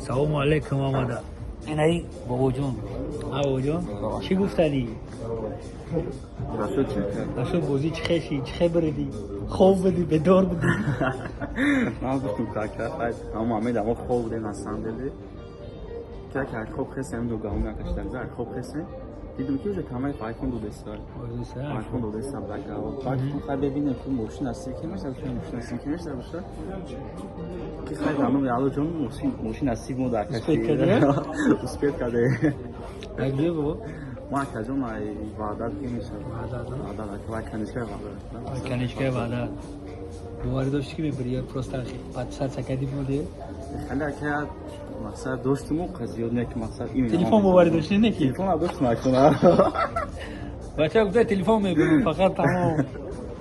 Салому алейкум, омада. Инаи бобоҷон. А, бобоҷон, чӣ гуфтанӣ? Нашуд бозӣ, чӣ хеши, чӣ хе биридӣ? Хоб будӣ, бедор будӣ? Ман гуфтам, кака, ҳама ҳамин мо хоб будем, на самом деле. Как як хоб хестем, ду гаҳум накашидам, як хоб хестем. Дидам, ки уже камаи айфон додеста. Айфон додеста, бака. Баъд гуфтам, хай, бибинем, ки мошин насиб ки мешава, мошин насиб ки мешава, боша. Ки хай, дар номи Алло ҷон, мошин насиб мо дар. Успеть кардӣ? Успеть карде. Як бобо? Мо, акаҷон, ай Ваҳдат ки мешава. Ваҳдат, Ваҳдат, ака, вай канишкаи Ваҳдат. Канишкаи Ваҳдат. Боварӣ доштӣ, ки мебирӣ, ё просто подписаться кардӣ, моди? Хеле, ака, мақсад доштиму зиёд не, ки мақсад именно. Телефон боварӣ доштӣ, не ки? Телефон доштим, акун. Бача гуфта, телефон мебирам, фақат тамом.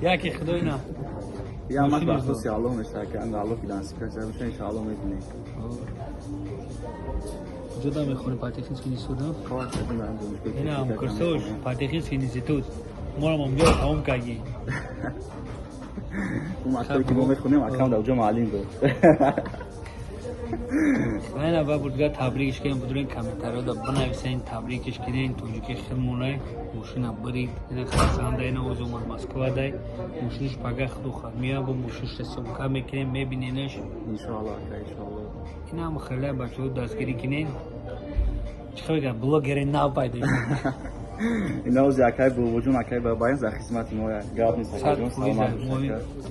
Яки худои на. Я ман ба асоси Аллоҳ мешава, ки Аллоҳ ки насиб карда боша, иншоаллоҳ мебинем. Куҷо мехонӣ? Политехнический институт? Ина курсош политехнический институт. Моро онҷо тамом кардем. Он мактабе ки мо мехонем, акам дар ҷо муаллим буд. Ина ба бурдга табрикш кунем, будурен, комментариёда бинависен, табрикш кунен, тоҷики хидмонай мошина бирид. Ина хасанда, ина оз омад Москва дай. Мошиниш пага худу хад мея, бо мошиниш съёмка мекунем, мебиненаш. Иншоаллоҳ, ака, иншоаллоҳ. Инам хеле бачаҳо дастгирӣ кунен. Чӣ хел блогери нав пайдо шуд. Ина ози акай бобоҷон, акай бабаян за хизмати мо, гап нест, акаҷон, саломат бош.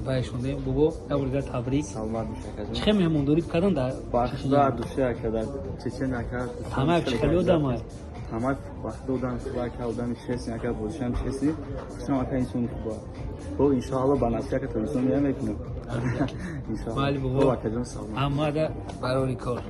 Байшондем, бобо, як бор дигар табрик. Саломат бош, акаҷон. Чӣ хел меҳмондорӣ кардан дар? Бахуда душе, ака, дар Чечен, ака. Ҳама чӣ хеле одамай? Ҳама вақт одам хуба, ака, одами честный, ака, бозишам честный, хусусан, ака, инсони хуба. Бо иншоаллоҳ ба насиб, ака, Тоҷикистон меям, мекунем. Майли, бобо. Акаҷон, саломат. Ҳамада барори кор.